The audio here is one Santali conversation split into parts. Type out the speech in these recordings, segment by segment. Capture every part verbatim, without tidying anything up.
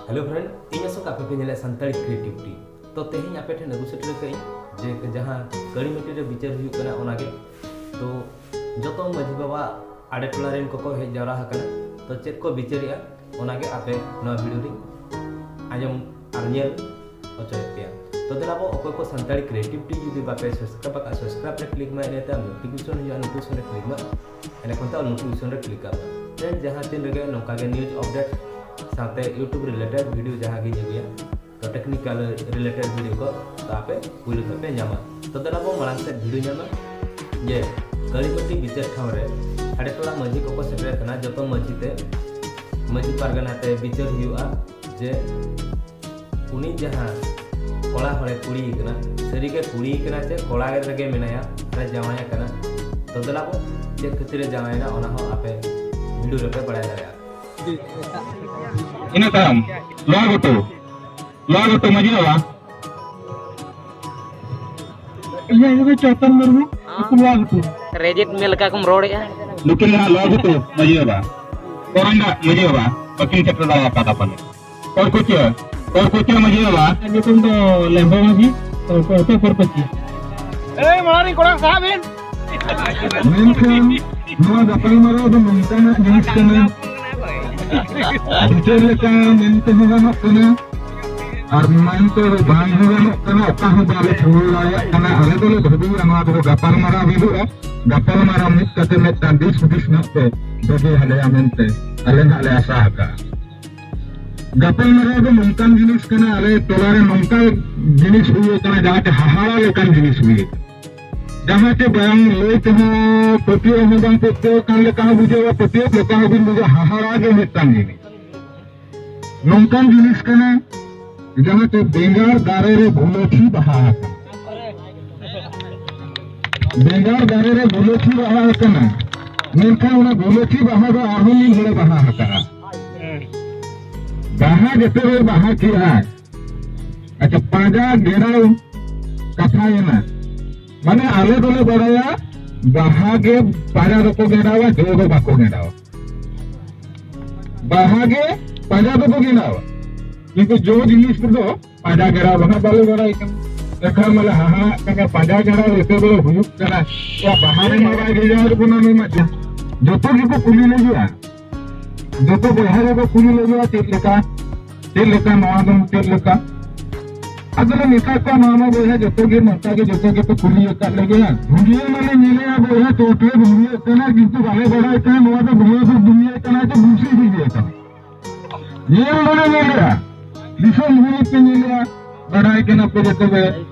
Hello friend, ᱤᱧ ᱟᱥᱚᱠ ᱟᱯᱮ ᱯᱮ ᱧᱮᱞᱮᱫ ᱥᱟᱱᱛᱟᱲᱤ ᱠᱨᱤᱭᱮᱴᱤᱵᱷᱤᱴᱤ᱾ ᱛᱚ ᱛᱮᱦᱮᱧ ᱟᱯᱮ ᱴᱷᱮᱱ ᱟᱹᱜᱩ ᱥᱮᱴᱮᱨ ᱟᱠᱟᱫ ᱟᱹᱧ ᱡᱮ ᱡᱟᱦᱟᱸ ᱠᱟᱹᱲᱤᱢᱟᱹᱴᱤ ᱨᱮ ᱵᱤᱪᱟᱹᱨ ᱦᱩᱭᱩᱜ ᱠᱟᱱᱟ ᱚᱱᱟᱜᱮ᱾ ᱛᱚ ᱡᱚᱛᱚ ᱢᱟᱹᱡᱷᱤ ᱵᱟᱵᱟ ᱟᱲᱮ ᱴᱚᱞᱟ ᱨᱮᱱ ᱠᱚᱠᱚ ᱦᱮᱡ ᱡᱟᱣᱨᱟ ᱟᱠᱟᱱᱟ᱾ ᱛᱚ ᱪᱮᱫ ᱠᱚ ᱵᱤᱪᱟᱹᱨᱮᱜᱼᱟ ᱚᱱᱟᱜᱮ ᱟᱯᱮ ᱱᱚᱣᱟ ᱵᱷᱤᱰᱤᱭᱳ ᱨᱮᱧ ᱟᱸᱡᱚᱢ ᱟᱨ ᱧᱮᱞ ᱦᱚᱪᱚᱭᱮᱫ ᱯᱮᱭᱟ᱾ ᱛᱚ ᱫᱮᱞᱟ ᱵᱚ ᱚᱠᱚᱭ ᱠᱚ ᱥᱟᱱᱛᱟᱲᱤ ᱠᱨᱤᱭᱮᱴᱤᱵᱷᱤᱴᱤ ᱡᱩᱫᱤ ᱵᱟᱯᱮ ᱥᱟᱵᱥᱠᱨᱟᱭᱤᱵ ᱟᱠᱟᱫ, ᱥᱟᱵᱥᱠᱨᱟᱭᱤᱵ ᱨᱮ ᱠᱞᱤᱠ ᱢᱟ, ᱤᱱᱟᱹᱛᱮ ᱱᱳᱴᱤᱯᱷᱤᱠᱮᱥᱚᱱ ᱦᱤᱡᱩᱜᱼᱟ, ᱱᱳᱴᱤᱯᱷᱤᱠᱮᱥᱚᱱ ᱨᱮ ᱠᱞᱤᱠ ᱢᱟ᱾ ᱮᱸᱰᱮᱠᱷᱟᱱ ᱛᱚ ᱱᱳᱴᱤᱯᱷᱤᱠᱮᱥᱚᱱ ᱨᱮ ᱠᱞᱤᱠ ᱠᱟᱜ ᱢᱟ᱾ ᱯᱷᱨᱮᱱᱰ, ᱡᱟᱦᱟᱸ ᱛᱤᱱ ᱨᱮᱜᱮ ᱱᱚᱝᱠᱟ ᱜᱮ ᱱᱤᱭᱩᱡᱽ ᱟᱯᱰᱮᱴ ᱥᱟᱶᱛᱮ YouTube ᱨᱤᱞᱮᱴᱮᱰ ᱵᱷᱤᱰᱤᱭᱳ ᱡᱟᱦᱟᱸ ᱜᱤᱧ ᱟᱹᱜᱩᱭᱟ, ᱛᱚ ᱴᱮᱠᱱᱤᱠᱟᱞ ᱨᱤᱞᱮᱴᱮᱰ ᱵᱷᱤᱰᱤᱭᱳ ᱠᱚ ᱛᱚ ᱟᱯᱮ ᱯᱩᱭᱞᱩ ᱛᱮᱯᱮ ᱧᱟᱢᱟ᱾ ᱛᱚ ᱫᱮᱞᱟ ᱵᱚ ᱢᱟᱲᱟᱝ ᱥᱮᱫ ᱵᱷᱤᱰᱤᱭᱳ ᱧᱮᱞ ᱢᱟ᱾ ᱡᱮ ᱠᱟᱹᱲᱤᱢᱟᱹᱴᱤ ᱵᱤᱪᱟᱹᱨ ᱴᱷᱟᱶ ᱨᱮ ᱟᱰᱮ ᱴᱚᱞᱟ ᱢᱟᱹᱡᱷᱤ ᱠᱚᱠᱚ ᱥᱮᱴᱮᱨ ᱟᱠᱟᱱᱟ, ᱡᱚᱛᱚ ᱢᱟᱹᱡᱷᱤ ᱛᱮ, ᱢᱟᱹᱡᱷᱤ ᱯᱟᱨᱜᱟᱱᱟ ᱛᱮ ᱵᱤᱪᱟᱹᱨ ᱦᱩᱭᱩᱜᱼᱟ ᱡᱮ ᱩᱱᱤ ᱡᱟᱦᱟᱸ ᱠᱚᱲᱟ ᱦᱚᱲᱮ ᱠᱩᱲᱤᱭᱮ ᱠᱟᱱᱟ, ᱥᱟᱹᱨᱤᱜᱮ ᱠᱩᱲᱤᱭᱮ ᱠᱟᱱᱟ ᱪᱮ ᱠᱚᱲᱟ ᱨᱮᱜᱮ ᱢᱮᱱᱟᱭᱟ ᱟᱨᱮ ᱡᱟᱶᱟᱭ ᱟᱠᱟᱱᱟ᱾ ᱛᱚ ᱫᱮᱞᱟ ᱵᱚ ᱪᱮᱫ ᱠᱷᱟᱹᱛᱤᱨ ᱮ ᱡᱟᱶᱟᱭᱮᱱᱟ ᱚᱱᱟ ᱦᱚᱸ ᱟᱯᱮ ᱵᱷᱤᱰᱤᱭᱳ ᱨᱮᱯᱮ ᱵᱟᱲᱟᱭ ᱫᱟᱲᱮᱭᱟᱜᱼᱟ᱾ ᱤᱱᱟᱹ ᱛᱟᱭᱚᱢ ᱞᱚ ᱜᱷᱩᱴᱩ, ᱞᱚ ᱜᱷᱩᱴᱩ ᱢᱟᱹᱡᱷᱤ ᱵᱟᱵᱟ᱾ ᱤᱧᱟᱹᱜ ᱧᱩᱛᱩᱢ ᱪᱚᱭᱛᱚᱱ ᱢᱩᱨᱢᱩ, ᱟᱹᱛᱩ ᱞᱚ ᱜᱷᱩᱴᱩ᱾ ᱨᱮᱡᱮᱴ ᱢᱮ ᱞᱮᱠᱟ ᱠᱚᱢ ᱨᱚᱲᱮᱜᱼᱟ᱾ ᱱᱩᱠᱤᱱ ᱫᱚ ᱦᱟᱸᱜ ᱞᱚ ᱜᱷᱩᱴᱩ ᱢᱟᱹᱡᱷᱤ ᱵᱟᱵᱟ, ᱠᱚᱨᱚᱱᱰᱟ ᱢᱟᱹᱡᱷᱤ ᱵᱟᱵᱟ ᱵᱟᱹᱠᱤᱱ ᱥᱮᱴᱮᱨ ᱫᱟᱲᱮ ᱟᱠᱟᱫᱟ ᱯᱟᱞᱮ᱾ ᱠᱚᱲᱠᱩᱪᱤᱭᱟᱹ, ᱠᱚᱲᱠᱩᱪᱤᱭᱟᱹ ᱢᱟᱹᱡᱷᱤ ᱵᱟᱵᱟ᱾ ᱤᱧᱟᱹᱜ ᱧᱩᱛᱩᱢ ᱫᱚ ᱞᱮᱢᱵᱟ ᱢᱟᱹᱡᱷᱤ, ᱛᱚ ᱟᱹᱛᱩ ᱠᱚᱲᱠᱩᱪᱤᱭᱟᱹ᱾ ᱮᱭ ᱢᱟᱲᱟᱝ ᱨᱤᱱ ᱠᱚᱲᱟ ᱥᱟᱦᱟᱵ ᱵᱤᱱ᱾ ᱢᱮᱱᱠᱷᱟᱱ ᱱᱚᱣᱟ ᱜᱟᱯᱟᱞᱢᱟᱨᱟᱣ ᱫᱚ ᱱᱚᱝᱠᱟᱱᱟᱜ ᱡᱤᱱᱤᱥ ᱠᱟᱱᱟ, ᱵᱤᱪᱟᱹᱨ ᱞᱮᱠᱟ ᱢᱮᱱᱛᱮ ᱦᱚᱸ ᱜᱟᱱᱚᱜ ᱠᱟᱱᱟ, ᱟᱨ ᱢᱮᱱᱛᱮ ᱵᱟᱝ ᱦᱚᱸ ᱜᱟᱱᱚᱜ ᱠᱟᱱᱟ, ᱚᱠᱟ ᱦᱚᱸ ᱵᱟᱞᱮ ᱴᱷᱟᱹᱣᱠᱟᱹ ᱫᱟᱲᱮᱭᱟᱜ ᱠᱟᱱᱟ᱾ ᱟᱞᱮ ᱫᱚᱞᱮ ᱵᱷᱟᱹᱵᱤᱭᱟ ᱱᱚᱣᱟ ᱫᱚ ᱜᱟᱯᱟᱞᱢᱟᱨᱟᱣ ᱦᱩᱭᱩᱜᱼᱟ, ᱜᱟᱯᱟᱞᱢᱟᱨᱟᱣ ᱢᱤᱫ ᱠᱟᱛᱮ ᱢᱤᱫᱴᱟᱝ ᱫᱤᱥ ᱦᱩᱫᱤᱥ ᱧᱚᱜ ᱯᱮ ᱵᱷᱟᱹᱵᱤ ᱟᱞᱮᱭᱟ ᱢᱮᱱᱛᱮ ᱟᱞᱮ ᱱᱟᱦᱟᱜ ᱞᱮ ᱟᱥᱟ ᱟᱠᱟᱫᱼᱟ᱾ ᱜᱟᱯᱟᱞᱢᱟᱨᱟᱣ ᱫᱚ ᱱᱚᱝᱠᱟᱱ ᱡᱤᱱᱤᱥ ᱠᱟᱱᱟ, ᱟᱞᱮ ᱴᱚᱞᱟ ᱨᱮ ᱱᱚᱝᱠᱟ ᱡᱤᱱᱤᱥ ᱦᱩᱭ ᱟᱠᱟᱱᱟ ᱡᱟᱦᱟᱸ ᱪᱮ ᱦᱟᱦᱟᱲᱟ ᱞᱮᱠᱟᱱ ᱡᱤᱱᱤᱥ ᱦᱩᱭ ᱟᱠᱟᱱᱟ᱾ ᱡᱟᱦᱟᱸ ᱪᱮ ᱵᱟᱝ ᱞᱟᱹᱭ ᱛᱮᱦᱚᱸ ᱯᱟᱹᱛᱭᱟᱹᱣ ᱦᱚᱸ ᱵᱟᱝ ᱯᱟᱹᱛᱭᱟᱹᱣ ᱠᱟᱱ ᱞᱮᱠᱟ ᱦᱚᱸ ᱵᱩᱡᱷᱟᱹᱣᱟ, ᱯᱟᱹᱛᱭᱟᱹᱣ ᱞᱮᱠᱟ ᱦᱚᱸ ᱵᱤᱱ ᱵᱩᱡᱷᱟᱹᱣᱟ, ᱦᱟᱦᱟᱲᱟ ᱜᱮ ᱢᱤᱫᱴᱟᱝ ᱡᱤᱱᱤᱥ᱾ ᱱᱚᱝᱠᱟᱱ ᱡᱤᱱᱤᱥ ᱠᱟᱱᱟ ᱡᱟᱦᱟᱸ ᱪᱮ ᱵᱮᱸᱜᱟᱲ ᱫᱟᱨᱮ ᱨᱮ ᱜᱩᱞᱟᱹᱪᱤ ᱵᱟᱦᱟ ᱟᱠᱟᱱᱟ᱾ ᱵᱮᱸᱜᱟᱲ ᱫᱟᱨᱮ ᱨᱮ ᱜᱩᱞᱟᱹᱪᱤ ᱵᱟᱦᱟ ᱟᱠᱟᱱᱟ, ᱢᱮᱱᱠᱷᱟᱱ ᱚᱱᱟ ᱜᱩᱞᱟᱹᱪᱤ ᱵᱟᱦᱟ ᱫᱚ ᱟᱨᱦᱚᱸ ᱢᱤᱫ ᱦᱚᱲᱮ ᱵᱟᱦᱟ ᱟᱠᱟᱫᱼᱟ᱾ ᱵᱟᱦᱟ ᱡᱮᱛᱮ ᱦᱚᱲ ᱵᱟᱦᱟ ᱠᱮᱜᱼᱟ, ᱟᱪᱪᱷᱟ, ᱯᱟᱸᱡᱟ ᱜᱮᱲᱟᱣ ᱠᱟᱛᱷᱟᱭᱮᱱᱟ᱾ ᱢᱟᱱᱮ ᱟᱞᱮ ᱫᱚᱞᱮ ᱵᱟᱲᱟᱭᱟ ᱵᱟᱦᱟ ᱜᱮ ᱯᱟᱸᱡᱟ ᱫᱚᱠᱚ ᱜᱮᱲᱟᱣᱟ, ᱡᱚ ᱫᱚ ᱵᱟᱠᱚ ᱜᱮᱲᱟᱣᱟ᱾ ᱵᱟᱦᱟ ᱜᱮ ᱯᱟᱸᱡᱟ ᱫᱚᱠᱚ ᱜᱮᱲᱟᱣᱟ, ᱠᱤᱱᱛᱩ ᱡᱚ ᱡᱤᱱᱤᱥ ᱨᱮᱫᱚ ᱯᱟᱸᱡᱟ ᱜᱮᱲᱟ ᱵᱚᱱᱟ ᱵᱟᱞᱮ ᱵᱟᱲᱟᱭ ᱠᱟᱱᱟ᱾ ᱮᱠᱷᱟᱱ ᱢᱟᱞᱮ ᱦᱟᱦᱟᱲᱟᱜ ᱠᱟᱱᱟ, ᱯᱟᱸᱡᱟ ᱜᱮᱲᱟ ᱨᱮ ᱮᱛᱮ ᱵᱚᱞᱮ ᱦᱩᱭᱩᱜ ᱠᱟᱱᱟ᱾ ᱭᱟ ᱵᱟᱦᱟ ᱨᱮ ᱢᱟ ᱵᱟᱭ ᱵᱷᱮᱡᱟᱣ ᱵᱚᱱᱟ ᱱᱩᱭ ᱢᱟ᱾ ᱡᱚᱛᱚ ᱜᱮᱠᱚ ᱠᱩᱞᱤ ᱞᱟᱹᱜᱤᱫᱼᱟ, ᱡᱚᱛᱚ ᱵᱚᱭᱦᱟ ᱜᱮᱠᱚ ᱠᱩᱞᱤ ᱞᱟᱹᱜᱤᱫᱼᱟ, ᱪᱮᱫ ᱞᱮᱠᱟ, ᱪᱮᱫ ᱞᱮᱠᱟ ᱱᱚᱣᱟ ᱫᱚ, ᱪᱮᱫ ᱞᱮᱠᱟ? ᱟᱫᱚ ᱞᱮ ᱢᱮᱛᱟ ᱠᱚᱣᱟ, ᱱᱚᱣᱟ ᱢᱟ ᱵᱚᱭᱦᱟ ᱡᱚᱛᱚ ᱜᱮ ᱱᱚᱝᱠᱟ ᱜᱮ ᱡᱚᱛᱚ ᱜᱮᱯᱮ ᱠᱩᱞᱤ ᱟᱠᱟᱫ ᱞᱮᱜᱮᱭᱟ᱾ ᱫᱷᱩᱸᱜᱤᱭᱟᱹ ᱢᱟᱞᱮ ᱧᱮᱞᱮᱜᱼᱟ ᱵᱚᱭᱦᱟ, ᱪᱚᱴ ᱨᱮ ᱫᱷᱩᱸᱜᱤᱭᱟᱹᱜ ᱠᱟᱱᱟ, ᱠᱤᱱᱛᱩ ᱵᱟᱞᱮ ᱵᱟᱲᱟᱭ ᱠᱟᱱᱟ ᱱᱚᱣᱟ ᱫᱚ ᱵᱚᱸᱜᱟ ᱵᱩᱨᱩ ᱫᱷᱩᱸᱜᱤᱭᱟᱹ ᱠᱟᱱᱟ ᱥᱮ ᱵᱩᱥᱤ ᱫᱷᱩᱸᱜᱤᱭᱟᱹ ᱠᱟᱱᱟ᱾ ᱧᱮᱞ ᱫᱚᱞᱮ ᱧᱮᱞᱮᱜᱼᱟ, ᱫᱤᱥᱚᱢ ᱦᱚᱲ ᱯᱮ ᱧᱮᱞᱮᱜᱼᱟ, ᱵᱟᱲᱟᱭ ᱠᱟᱱᱟ ᱯᱮ ᱡᱚᱛᱚ ᱜᱮ᱾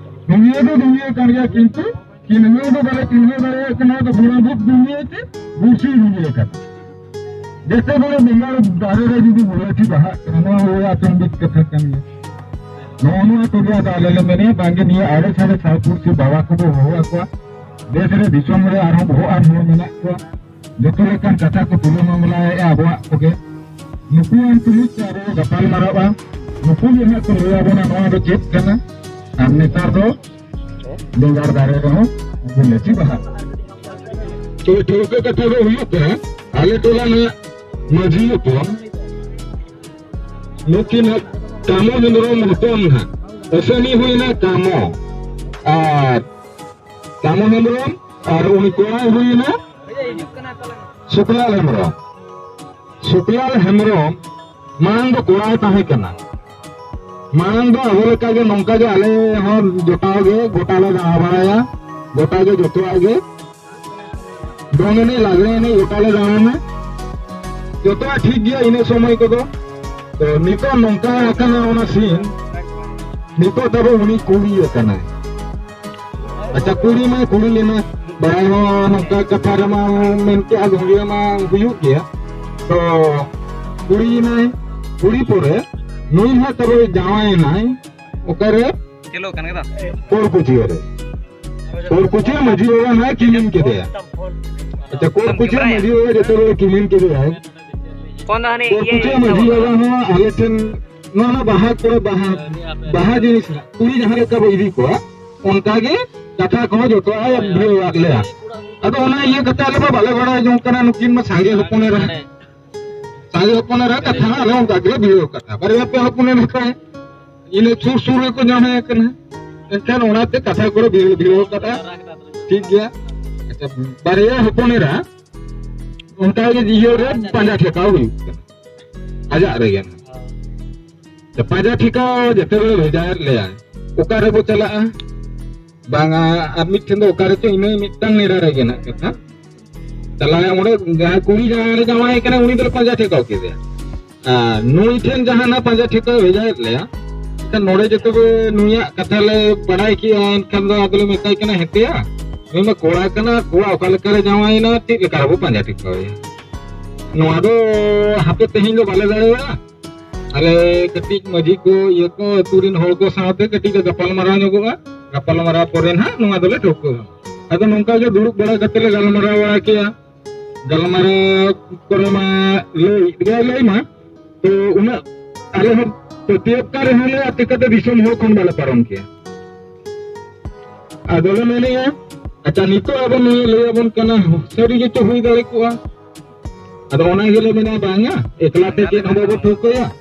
ᱫᱷᱩᱸᱜᱤᱭᱟᱹ ᱫᱚ ᱫᱷᱩᱸᱜᱤᱭᱟᱹ ᱠᱟᱱ ᱜᱮᱭᱟ, ᱠᱤᱱᱛᱩ ᱪᱤᱱᱦᱟᱹᱣ ᱫᱚ ᱵᱟᱞᱮ ᱪᱤᱱᱦᱟᱹᱣ ᱫᱟᱲᱮᱭᱟᱜ ᱠᱟᱱᱟ, ᱱᱚᱣᱟ ᱫᱚ ᱵᱚᱸᱜᱟ ᱵᱩᱨᱩ ᱫᱷᱩᱸᱜᱤᱭᱟᱹ ᱪᱮ ᱵᱩᱥᱤ ᱫᱷᱩᱸᱜᱤᱭᱟᱹ ᱠᱟᱱᱟ᱾ ᱡᱮᱛᱮ ᱵᱮᱲᱮ ᱵᱮᱸᱜᱟᱲ ᱫᱟᱨᱮ ᱨᱮ ᱡᱩᱫᱤ ᱵᱚᱞᱚᱪᱤ ᱵᱟᱦᱟᱜ ᱠᱟᱱᱟ, ᱱᱚᱣᱟ ᱦᱚᱸ ᱟᱛᱚᱢᱵᱤᱡ ᱠᱟᱛᱷᱟ ᱠᱟᱱ ᱜᱮᱭᱟ᱾ ᱱᱚᱜᱼᱚ ᱱᱚᱣᱟ ᱠᱚᱜᱮ ᱟᱫᱚ ᱟᱞᱮ ᱞᱮ ᱢᱮᱱᱮᱫᱼᱟ, ᱵᱟᱝᱜᱮ ᱱᱤᱭᱟᱹ ᱟᱲᱮ ᱪᱷᱟᱲᱮ ᱥᱟᱭ ᱯᱩᱲᱥᱤ ᱵᱟᱵᱟ ᱠᱚᱵᱚ ᱦᱚᱦᱚ ᱟᱠᱚᱣᱟ, ᱫᱮᱥ ᱨᱮ ᱫᱤᱥᱚᱢ ᱨᱮ ᱟᱨᱦᱚᱸ ᱵᱚᱦᱚᱜ ᱟᱱ ᱦᱚᱲ ᱢᱮᱱᱟᱜ ᱠᱚᱣᱟ, ᱡᱚᱛᱚ ᱞᱮᱠᱟᱱ ᱠᱟᱛᱷᱟ ᱠᱚ ᱛᱩᱞᱟᱹ ᱢᱟᱢᱞᱟᱭᱮᱫᱼᱟ ᱟᱵᱚᱣᱟᱜ ᱠᱚᱜᱮ᱾ ᱱᱩᱠᱩᱣᱟᱱ ᱛᱩᱞᱩᱡ ᱛᱮ ᱟᱵᱚ ᱵᱚ ᱜᱟᱯᱟᱞ ᱢᱟᱨᱟᱣᱟ, ᱱᱩᱠᱩ ᱜᱮ ᱱᱟᱦᱟᱜ ᱠᱚ ᱞᱟᱹᱭ ᱟᱵᱚᱱᱟ ᱱᱚᱣᱟ ᱫᱚ ᱪᱮᱫ ᱠᱟᱱᱟ᱾ ᱟᱨ ᱱᱮᱛᱟᱨ ᱫᱚ ᱵᱮᱸᱜᱟᱲ ᱫᱟᱨᱮ ᱨᱮᱦᱚᱸ ᱵᱤᱞᱟᱹᱛᱤ ᱵᱟᱦᱟ᱾ ᱛᱚᱵᱮ ᱴᱷᱟᱹᱣᱠᱟᱹ ᱠᱟᱛᱷᱟ ᱫᱚ ᱦᱩᱭᱩᱜ ᱠᱟᱱᱟ, ᱟᱞᱮ ᱴᱚᱞᱟ ᱨᱮᱱᱟᱜ ᱢᱟᱹᱡᱷᱤ ᱦᱚᱯᱚᱱ ᱱᱩᱠᱤᱱ ᱦᱟᱸᱜ ᱠᱟᱢᱚ ᱦᱮᱢᱵᱨᱚᱢ ᱦᱚᱯᱚᱱ ᱦᱟᱸᱜ ᱟᱹᱥᱟᱹᱱᱤ ᱦᱩᱭᱱᱟ ᱠᱟᱢᱚ, ᱟᱨ ᱠᱟᱢᱚ ᱦᱮᱢᱵᱨᱚᱢ, ᱟᱨ ᱩᱱᱤ ᱠᱚᱲᱟᱭ ᱦᱩᱭᱱᱟ ᱥᱩᱠᱞᱟᱞ ᱦᱮᱢᱵᱨᱚᱢ᱾ ᱥᱩᱠᱞᱟᱞ ᱦᱮᱢᱵᱨᱚᱢ ᱢᱟᱲᱟᱝ ᱫᱚ ᱠᱚᱲᱟᱭ ᱛᱟᱦᱮᱸ ᱠᱟᱱᱟ᱾ ᱢᱟᱲᱟᱝ ᱫᱚ ᱟᱵᱚ ᱞᱮᱠᱟ ᱜᱮ ᱱᱚᱝᱠᱟ ᱜᱮ ᱟᱞᱮ ᱦᱚᱸ ᱡᱚᱴᱟᱣ ᱜᱮ ᱜᱚᱴᱟ ᱞᱮ ᱫᱟᱬᱟ ᱵᱟᱲᱟᱭᱟ, ᱜᱚᱴᱟ ᱜᱮ ᱡᱚᱛᱚᱣᱟᱜ ᱜᱮ ᱫᱚᱝ ᱮᱱᱮᱡ, ᱞᱟᱜᱽᱲᱮ ᱮᱱᱮᱡ ᱜᱚᱴᱟ ᱞᱮ ᱫᱟᱬᱟᱱᱟ᱾ ᱡᱚᱛᱚᱣᱟᱜ ᱴᱷᱤᱠ ᱜᱮᱭᱟ ᱤᱱᱟᱹ ᱥᱚᱢᱚᱭ ᱠᱚᱫᱚ᱾ ᱛᱚ ᱱᱤᱛᱚᱜ ᱱᱚᱝᱠᱟ ᱟᱠᱟᱱᱟ ᱚᱱᱟ ᱥᱤᱱ, ᱱᱤᱛᱚᱜ ᱛᱟᱵᱚ ᱩᱱᱤ ᱠᱩᱲᱤ ᱟᱠᱟᱱᱟᱭ᱾ ᱟᱪᱪᱷᱟ, ᱠᱩᱲᱤ ᱢᱟᱭ ᱠᱩᱲᱤ ᱞᱮᱱᱟ, ᱵᱟᱲᱟᱭ ᱦᱚᱸ ᱱᱚᱝᱠᱟ ᱠᱟᱛᱷᱟ ᱨᱮᱢᱟ ᱢᱮᱱ ᱠᱮᱜᱼᱟ, ᱫᱷᱩᱸᱜᱤᱭᱟᱹ ᱢᱟ ᱦᱩᱭᱩᱜ ᱜᱮᱭᱟ᱾ ᱛᱚ ᱠᱩᱲᱤᱭᱮᱱᱟᱭ, ᱠᱩᱲᱤ ᱯᱚᱨᱮ ᱱᱩᱭ ᱦᱟᱸᱜ ᱛᱟᱵᱚ ᱡᱟᱶᱟᱭᱮᱱᱟᱭ ᱚᱠᱟᱨᱮ? ᱪᱮᱞᱳ ᱠᱟᱱ ᱜᱮᱫᱟ᱾ ᱠᱳᱨ ᱠᱩᱪᱤᱭᱟᱹ ᱨᱮ᱾ ᱠᱳᱨ ᱠᱩᱪᱤᱭᱟᱹ ᱢᱟᱹᱡᱷᱤ ᱵᱟᱵᱟ ᱦᱟᱸᱜ ᱠᱤᱢᱤᱱ ᱠᱮᱫᱮᱭᱟ᱾ ᱟᱪᱪᱷᱟ, ᱠᱳᱨ ᱠᱩᱪᱤᱭᱟᱹ ᱢᱟᱹᱡᱷᱤ ᱵᱟᱵᱟ ᱡᱚᱛᱚ ᱵᱚᱲᱚ ᱠᱤᱢᱤᱱ ᱠᱮᱫᱮᱭᱟᱭ᱾ ᱯᱷᱳᱱ ᱫᱚ ᱦᱟᱱᱮ ᱠᱳᱨ ᱤᱭᱟᱹ ᱠᱩᱪᱤᱭᱟᱹ ᱢᱟᱹᱡᱷᱤ ᱵᱟᱵᱟ ᱦᱚᱸ ᱟᱞᱮ ᱴᱷᱮᱱ ᱱᱚᱣᱟ ᱢᱟ ᱵᱟᱦᱟ ᱠᱚᱨᱮ ᱵᱟᱦᱟ, ᱵᱟᱦᱟ ᱡᱤᱱᱤᱥ ᱠᱩᱲᱤ ᱡᱟᱦᱟᱸ ᱞᱮᱠᱟ ᱵᱚ ᱤᱫᱤ ᱠᱚᱣᱟ, ᱚᱱᱠᱟ ᱜᱮ ᱠᱟᱛᱷᱟ ᱠᱚᱦᱚᱸ ᱡᱚᱛᱚᱣᱟᱜ ᱮ ᱵᱷᱮᱡᱟᱣᱟᱫ ᱞᱮᱭᱟ᱾ ᱟᱫᱚ ᱚᱱᱟ ᱤᱭᱟᱹ ᱠᱟᱛᱮ ᱟᱞᱮ ᱢᱟ ᱵᱟᱞᱮ ᱵᱟᱲᱟᱭ ᱡᱚᱝ ᱠᱟᱱᱟ, ᱱᱩᱠᱤᱱ ᱢᱟ ᱥᱟᱸᱜᱮ ᱦᱚᱯᱚᱱ ᱮᱨᱟ᱾ ᱟᱭᱳ ᱦᱚᱯᱚᱱ ᱮᱨᱟ ᱠᱟᱛᱷᱟ ᱦᱚᱸ ᱟᱞᱮ ᱚᱱᱠᱟ ᱜᱮᱞᱮ ᱵᱷᱤᱲᱟᱹᱣ ᱠᱟᱫᱟ᱾ ᱵᱟᱨᱭᱟ ᱯᱮᱭᱟ ᱦᱚᱯᱚᱱ ᱮᱨᱟ ᱛᱟᱭ, ᱤᱱᱟᱹ ᱥᱩᱨ ᱥᱩᱨ ᱨᱮᱠᱚ ᱧᱟᱢᱮ ᱠᱟᱱᱟ᱾ ᱮᱱᱠᱷᱟᱱ ᱚᱱᱟᱛᱮ ᱠᱟᱛᱷᱟ ᱠᱚᱨᱮ ᱵᱷᱤᱲᱟᱹᱣ, ᱵᱷᱤᱲᱟᱹᱣ ᱠᱟᱫᱟ᱾ ᱴᱷᱤᱠ ᱜᱮᱭᱟ᱾ ᱟᱪᱪᱷᱟ, ᱵᱟᱨᱭᱟ ᱦᱚᱯᱚᱱ ᱮᱨᱟ ᱚᱱᱠᱟ ᱜᱮ ᱤᱭᱟᱹ ᱨᱮ ᱯᱟᱸᱡᱟ ᱴᱷᱮᱠᱟᱣ ᱦᱩᱭᱩᱜ ᱠᱟᱱᱟ, ᱟᱡᱟᱜ ᱨᱮᱜᱮ᱾ ᱛᱚ ᱯᱟᱸᱡᱟ ᱴᱷᱮᱠᱟᱣ ᱡᱮᱛᱮ ᱵᱮᱲᱮ ᱵᱷᱮᱡᱟᱭᱮᱫ ᱞᱮᱭᱟ, ᱚᱠᱟ ᱨᱮᱵᱚ ᱪᱟᱞᱟᱜᱼᱟ? ᱵᱟᱝᱟ, ᱟᱨ ᱢᱤᱫ ᱴᱷᱮᱱ ᱫᱚ ᱚᱠᱟ ᱨᱮᱪᱚ ᱤᱱᱟᱹ ᱢᱤᱫᱴᱟᱝ ᱱᱮᱨᱟ ᱨᱮᱜᱮ ᱱᱟᱜ ᱠᱟᱛᱷᱟ᱾ ᱪᱟᱞᱟᱣ ᱚᱸᱰᱮ ᱡᱟᱦᱟᱸᱭ ᱠᱩᱲᱤ ᱡᱟᱦᱟᱸᱭ ᱨᱮ ᱡᱟᱶᱟᱭ ᱠᱟᱱᱟ, ᱩᱱᱤ ᱫᱚᱞᱮ ᱯᱟᱸᱡᱟ ᱴᱷᱮᱠᱟᱣ ᱠᱮᱫᱮᱭᱟ᱾ ᱟᱨ ᱱᱩᱭ ᱴᱷᱮᱱ ᱡᱟᱦᱟᱸ ᱱᱟᱜ ᱯᱟᱸᱡᱟ ᱴᱷᱮᱠᱟᱣ ᱵᱷᱮᱡᱟᱭᱮᱫ ᱞᱮᱭᱟ, ᱮᱱᱠᱷᱟᱱ ᱱᱚᱰᱮ ᱡᱚᱛᱚ ᱜᱮ ᱱᱩᱭᱟᱜ ᱠᱟᱛᱷᱟ ᱞᱮ ᱵᱟᱲᱟᱭ ᱠᱮᱜᱼᱟ, ᱮᱱᱠᱷᱟᱱ ᱫᱚ ᱟᱫᱚᱞᱮ ᱢᱮᱛᱟᱭ ᱠᱟᱱᱟ, "ᱦᱮᱸᱛᱮᱭᱟ, ᱱᱩᱭ ᱢᱟ ᱠᱚᱲᱟ ᱠᱟᱱᱟ, ᱠᱚᱲᱟ ᱚᱠᱟ ᱞᱮᱠᱟᱨᱮ ᱡᱟᱶᱟᱭᱮᱱᱟ, ᱪᱮᱫ ᱞᱮᱠᱟ ᱨᱮᱵᱚ ᱯᱟᱸᱡᱟ ᱴᱷᱮᱠᱟᱣᱮᱭᱟ?" ᱱᱚᱣᱟ ᱫᱚ ᱦᱟᱯᱮ ᱛᱮᱦᱮᱧ ᱫᱚ ᱵᱟᱞᱮ ᱫᱟᱲᱮᱭᱟᱜᱼᱟ᱾ ᱟᱞᱮ ᱠᱟᱹᱴᱤᱡ ᱢᱟᱹᱡᱷᱤ ᱠᱚ, ᱤᱭᱟᱹ ᱠᱚ, ᱟᱹᱛᱩ ᱨᱮᱱ ᱦᱚᱲ ᱠᱚ ᱥᱟᱶᱛᱮ ᱠᱟᱹᱴᱤᱡ ᱞᱮ ᱜᱟᱯᱟᱞ ᱢᱟᱨᱟᱣ ᱧᱚᱜᱚᱜᱼᱟ᱾ ᱜᱟᱯᱟᱞ ᱢᱟᱨᱟᱣ ᱯᱚᱨᱮ ᱱᱟᱦᱟᱜ ᱱᱚᱣᱟ ᱫᱚᱞᱮ ᱴᱷᱟᱹᱣᱠᱟᱹᱭᱟ᱾ ᱟᱫᱚ ᱱᱚᱝᱠᱟ ᱜᱮ ᱫᱩᱲᱩᱵ ᱵᱟᱲᱟ ᱠᱟᱛᱮ ᱞᱮ ᱜᱟᱞᱢᱟᱨᱟᱣ ᱵᱟᱲᱟ ᱠᱮᱜᱼᱟ᱾ ᱜᱟᱞᱢᱟᱨᱟᱣ ᱠᱚᱨᱮ ᱢᱟ ᱞᱟᱹᱭ ᱜᱮ ᱞᱟᱹᱭ ᱢᱟ, ᱛᱚ ᱩᱱᱟᱹᱜ ᱟᱞᱮ ᱦᱚᱸ ᱯᱟᱹᱛᱭᱟᱹᱣ ᱠᱟᱱ ᱨᱮᱦᱚᱸ ᱞᱮ ᱪᱤᱠᱟᱹᱛᱮ ᱫᱤᱥᱚᱢ ᱦᱚᱲ ᱠᱷᱚᱱ ᱵᱟᱞᱮ ᱯᱟᱨᱚᱢ ᱠᱮᱭᱟ᱾ ᱟᱫᱚᱞᱮ ᱢᱮᱱᱮᱜᱼᱟ, ᱟᱪᱪᱷᱟ, ᱱᱤᱛᱚᱜ ᱟᱵᱚ ᱱᱩᱭᱮ ᱞᱟᱹᱭ ᱟᱵᱚᱱ ᱠᱟᱱᱟ, ᱥᱟᱹᱨᱤ ᱜᱮᱪᱚ ᱦᱩᱭ ᱫᱟᱲᱮ ᱠᱚᱜᱼᱟ᱾ ᱟᱫᱚ ᱚᱱᱟ ᱜᱮᱞᱮ ᱢᱮᱱᱟ, ᱵᱟᱝᱟ, ᱮᱠᱞᱟ ᱛᱮ ᱪᱮᱫ ᱦᱚᱸ ᱵᱟᱵᱚ ᱴᱷᱟᱹᱣᱠᱟᱹᱭᱟ᱾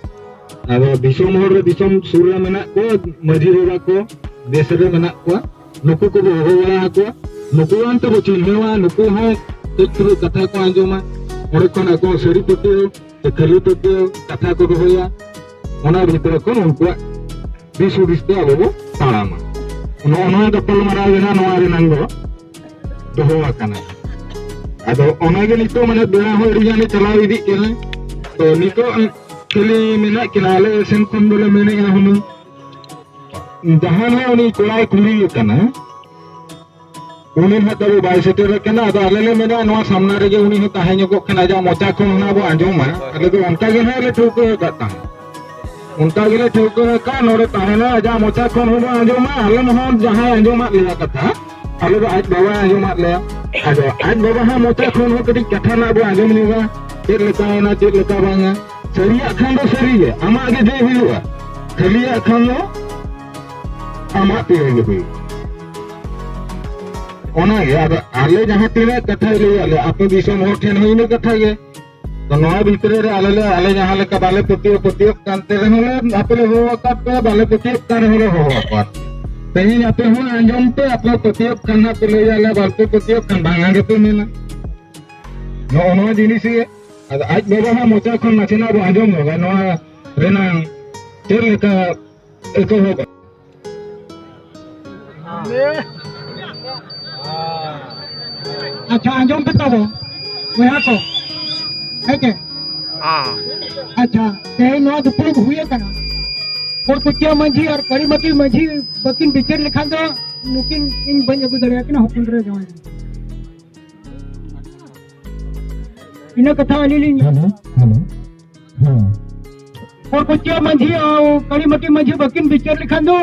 ᱟᱫᱚ ᱫᱤᱥᱚᱢ ᱦᱚᱲ ᱨᱮ ᱫᱤᱥᱚᱢ ᱥᱩᱨ ᱨᱮ ᱢᱮᱱᱟᱜ ᱠᱚᱣᱟ, ᱢᱟᱹᱡᱷᱤ ᱵᱟᱵᱟ ᱠᱚ ᱫᱮᱥ ᱨᱮ ᱢᱮᱱᱟᱜ ᱠᱚᱣᱟ, ᱱᱩᱠᱩ ᱠᱚᱵᱚ ᱦᱚᱦᱚ ᱵᱟᱲᱟ ᱟᱠᱚᱣᱟ, ᱱᱩᱠᱩᱣᱟᱱ ᱛᱮᱵᱚ ᱪᱤᱱᱦᱟᱹᱣᱟ, ᱱᱩᱠᱩ ᱦᱚᱸ ᱠᱟᱹᱡ ᱪᱩᱞᱩᱝ ᱠᱟᱛᱷᱟ ᱠᱚ ᱟᱸᱡᱚᱢᱟ, ᱚᱸᱰᱮ ᱠᱷᱚᱱ ᱟᱠᱚ ᱥᱟᱹᱨᱤ ᱯᱟᱹᱛᱭᱟᱹᱣ ᱥᱮ ᱠᱷᱟᱹᱞᱤ ᱯᱟᱹᱛᱭᱟᱹᱣ ᱠᱟᱛᱷᱟ ᱠᱚ ᱫᱚᱦᱚᱭᱟ, ᱚᱱᱟ ᱵᱷᱤᱛᱨᱤ ᱠᱷᱚᱱ ᱩᱱᱠᱩᱣᱟᱜ ᱫᱤᱥ ᱦᱩᱫᱤᱥ ᱛᱮ ᱟᱵᱚ ᱵᱚ ᱛᱟᱲᱟᱢᱟ᱾ ᱱᱚᱜᱼᱚ ᱱᱚᱣᱟ ᱜᱟᱯᱟᱞ ᱢᱟᱨᱟᱣ ᱜᱮ ᱱᱟᱜ ᱱᱚᱣᱟ ᱨᱮᱱᱟᱝ ᱫᱚ ᱫᱚᱦᱚ ᱟᱠᱟᱱᱟ᱾ ᱟᱫᱚ ᱚᱱᱟᱜᱮ ᱱᱤᱛᱚᱜ ᱢᱟᱱᱮ ᱵᱮᱲᱟ ᱦᱚᱸ ᱟᱹᱰᱤ ᱜᱟᱱᱮ ᱪᱟᱞᱟᱣ ᱤᱫᱤᱜ ᱠᱟᱱᱟ᱾ ᱛᱚ ᱱᱤᱛᱚᱜ ᱠᱷᱟᱹᱞᱤ ᱢᱮᱱᱟᱜ ᱠᱤᱱᱟ, ᱟᱞᱮ ᱥᱮᱱ ᱠᱷᱚᱱ ᱫᱚᱞᱮ ᱢᱮᱱᱮᱜᱼᱟ ᱦᱩᱱᱟᱹᱝ ᱡᱟᱦᱟᱸ ᱱᱟᱜ ᱩᱱᱤ ᱠᱚᱲᱟᱭ ᱠᱩᱞᱤᱭᱮ ᱠᱟᱱᱟ, ᱩᱱᱤ ᱱᱟᱜ ᱛᱟᱵᱚ ᱵᱟᱭ ᱥᱮᱴᱮᱨ ᱟᱠᱟᱱᱟ᱾ ᱟᱫᱚ ᱟᱞᱮ ᱞᱮ ᱢᱮᱱᱟ ᱱᱚᱣᱟ ᱥᱟᱢᱱᱟ ᱨᱮᱜᱮ ᱩᱱᱤ ᱦᱚᱸ ᱛᱟᱦᱮᱸ ᱧᱚᱜᱚᱜ ᱠᱷᱟᱱ ᱟᱡᱟᱜ ᱢᱚᱪᱟ ᱠᱷᱚᱱ ᱦᱚᱸ ᱵᱚ ᱟᱸᱡᱚᱢᱟ᱾ ᱟᱞᱮ ᱫᱚ ᱚᱱᱠᱟ ᱜᱮ ᱱᱟᱜ ᱞᱮ ᱴᱷᱟᱹᱣᱠᱟᱹ ᱟᱠᱟᱫ ᱛᱟᱦᱮᱸᱫ, ᱚᱱᱠᱟ ᱜᱮᱞᱮ ᱴᱷᱟᱹᱣᱠᱟᱹ ᱟᱠᱟᱫ, ᱱᱚᱰᱮ ᱛᱟᱦᱮᱱᱟ, ᱟᱡᱟᱜ ᱢᱚᱪᱟ ᱠᱷᱚᱱ ᱦᱚᱸ ᱵᱚ ᱟᱸᱡᱚᱢᱟ᱾ ᱟᱞᱮ ᱦᱚᱸ ᱡᱟᱦᱟᱸᱭ ᱟᱸᱡᱚᱢᱟᱫ ᱞᱮᱭᱟ ᱠᱟᱛᱷᱟ, ᱟᱞᱮ ᱫᱚ ᱟᱡ ᱵᱟᱵᱟᱭ ᱟᱸᱡᱚᱢᱟᱫ ᱞᱮᱭᱟ᱾ ᱟᱫᱚ ᱟᱡ ᱵᱟᱵᱟ ᱦᱚᱸ ᱢᱚᱪᱟ ᱠᱷᱚᱱ ᱦᱚᱸ ᱠᱟᱹᱴᱤᱡ ᱠᱟᱛᱷᱟ ᱱᱟᱜ ᱵᱚ ᱟᱸᱡᱚᱢ ᱧᱚᱜᱟ, ᱪᱮᱫ ᱞᱮᱠᱟᱭᱮᱱᱟ, ᱪᱮᱫ ᱞᱮᱠᱟ ᱵᱟᱝᱟ᱾ ᱥᱟᱹᱨᱤᱭᱟᱜ ᱠᱷᱟᱱ ᱫᱚ ᱥᱟᱹᱨᱤ ᱜᱮ, ᱟᱢᱟᱜ ᱜᱮ ᱡᱚᱭ ᱦᱩᱭᱩᱜᱼᱟ᱾ ᱠᱷᱟᱹᱞᱤᱭᱟᱜ ᱠᱷᱟᱱ ᱫᱚ ᱟᱢᱟᱜ ᱛᱤᱨᱮ ᱜᱮ ᱦᱩᱭᱩᱜᱼᱟ᱾ ᱚᱱᱟᱜᱮ, ᱟᱫᱚ ᱟᱞᱮ ᱡᱟᱦᱟᱸ ᱛᱤᱱᱟᱹᱜ ᱠᱟᱛᱷᱟᱭ ᱞᱟᱹᱭᱟᱫ ᱞᱮᱭᱟ, ᱟᱯᱮ ᱫᱤᱥᱚᱢ ᱦᱚᱲ ᱴᱷᱮᱱ ᱦᱚᱸ ᱤᱱᱟᱹ ᱠᱟᱛᱷᱟ ᱜᱮ᱾ ᱛᱚ ᱱᱚᱣᱟ ᱵᱷᱤᱛᱨᱤ ᱨᱮ ᱟᱞᱮ ᱞᱮ, ᱟᱞᱮ ᱡᱟᱦᱟᱸ ᱞᱮᱠᱟ ᱵᱟᱞᱮ ᱯᱟᱹᱛᱭᱟᱹᱣ, ᱯᱟᱹᱛᱭᱟᱹᱣ ᱠᱟᱱ ᱛᱮ ᱨᱮᱦᱚᱸ ᱞᱮ, ᱟᱯᱮ ᱞᱮ ᱦᱚᱦᱚ ᱟᱠᱟᱫ ᱯᱮᱭᱟ, ᱵᱟᱞᱮ ᱯᱟᱹᱛᱭᱟᱹᱣ ᱠᱟᱱ ᱨᱮᱦᱚᱸ ᱞᱮ ᱦᱚᱦᱚ ᱟᱠᱟᱫ᱾ ᱛᱮᱦᱮᱧ ᱟᱯᱮ ᱦᱚᱸ ᱟᱸᱡᱚᱢ ᱯᱮ, ᱟᱯᱮ ᱯᱟᱹᱛᱭᱟᱹᱣ ᱠᱷᱟᱱ ᱦᱟᱸᱜ ᱯᱮ ᱞᱟᱹᱭᱟ, ᱟᱞᱮ ᱵᱟᱞᱮ ᱯᱟᱹᱛᱭᱟᱹᱣ ᱠᱷᱟᱱ ᱵᱟᱝᱟ ᱜᱮᱯᱮ ᱢᱮᱱᱟ᱾ ᱱᱚᱜᱼᱚ ᱱᱚᱣᱟ ᱡᱤᱱᱤᱥ ᱜᱮ᱾ ᱟᱫᱚ ᱟᱡ ᱵᱟᱵᱟ ᱦᱟᱸᱜ ᱢᱚᱪᱟ ᱠᱷᱚᱱ ᱱᱟᱥᱮᱱᱟᱜ ᱵᱚ ᱟᱸᱡᱚᱢ ᱧᱚᱜᱟ, ᱱᱚᱣᱟ ᱨᱮᱱᱟᱝ ᱪᱮᱫ ᱞᱮᱠᱟ ᱮᱛᱚᱦᱚᱵ᱾ ᱟᱪᱪᱷᱟ, ᱟᱸᱡᱚᱢ ᱯᱮ ᱛᱟᱵᱚ, ᱵᱚᱭᱦᱟ ᱠᱚ᱾ ᱦᱮᱸ ᱪᱮ? ᱟᱪᱪᱷᱟ, ᱛᱮᱦᱮᱧ ᱱᱚᱣᱟ ᱫᱩᱯᱲᱩᱵ ᱦᱩᱭ ᱟᱠᱟᱱᱟ᱾ ᱠᱚᱲᱠᱩᱪᱤᱭᱟᱹ ᱢᱟᱹᱡᱷᱤ ᱟᱨ ᱠᱟᱹᱲᱤᱢᱟᱹᱴᱤ ᱢᱟᱹᱡᱷᱤ ᱵᱟᱹᱠᱤᱱ ᱵᱤᱪᱟᱹᱨ ᱞᱮᱠᱷᱟᱱ ᱫᱚ ᱱᱩᱠᱤᱱ ᱤᱧ ᱵᱟᱹᱧ ᱟᱹᱜᱩ ᱫᱟᱲᱮᱭᱟᱠᱤᱱᱟ ᱦᱚᱯᱚᱱ ᱮᱨᱟ ᱡᱟᱶᱟᱭ᱾ ᱤᱱᱟᱹ ᱠᱟᱛᱷᱟ ᱟᱹᱞᱤᱧ ᱞᱤᱧ ᱦᱮᱞᱳ, ᱦᱮᱞᱳ᱾ ᱦᱮᱸ᱾ ᱠᱚᱲᱠᱩᱪᱤᱭᱟᱹ ᱢᱟᱹᱡᱷᱤ ᱟᱨ ᱠᱟᱹᱲᱤᱢᱟᱹᱴᱤ ᱢᱟᱹᱡᱷᱤ ᱵᱟᱹᱠᱤᱱ ᱵᱤᱪᱟᱹᱨ ᱞᱮᱠᱷᱟᱱ ᱫᱚ